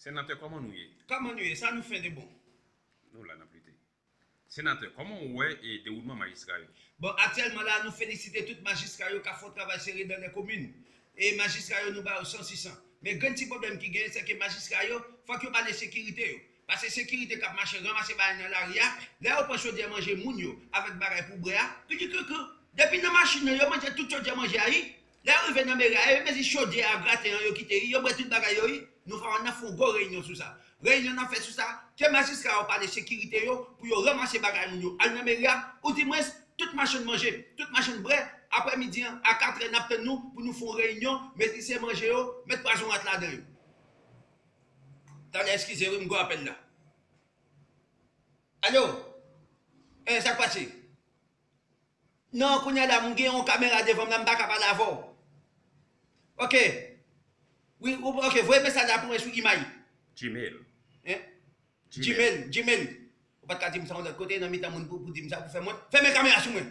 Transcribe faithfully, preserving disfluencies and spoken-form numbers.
Senatè, kòman nou ye? Kòman nou ye? Sa nou fè de bon? Nou la n ap lite. Senatè, kòman ou wè e dewoulman majistra yo? Bon, aktyèlman la, nou felisite tout majistra yo k ap fè yon travay sere dans les communes. E majistra yo, nou ba yo san sou san. Men grenn ti pwoblèm ki genyen, se ke majistra yo, fòk yo pale sekirite yo. Paske sekirite k ap mache ranmase bagay nan lari a, lè yo pran chodyè manje moun yo avèk bagay pou bwè a, kikikiki. Depi nan machin nan, yo manje tout chodyè manje a, wi. Lè yo rive nan meri a, yo mezi chodyè a, graten an, yo kite, wi, yo bwè tout bagay yo, wi. Nou va n ap fè yon gwo reyinyon sou sa. Reyinyon n ap fè sou sa, ke majistra yo pale sekirite yo, pou yo ranmase bagay moun yo, al nan meri a, oudimwens, tout machann manje, tout machann bwè, aprè midi an, a katrè, n ap tann nou, pou nou fè yon reyinyon, mezi se manje yo, met pwazon rat ladan yo. Talè, eskize wi, m gwo apèl la. Alo? Eh, sa k pase? Non, kounye a la, m gen yon kamera devan m la, m pa ka pale avè w. Ok. Wi, ou, ok, voye mesaj la pou mwen sou imay. Gmail. Hein? Gmail, Gmail. Ou pa t ka di m sa yon lòt kote, nan mitan moun pou, pou di m sa, pou fè mwen. Fèmen kamera sou mwen.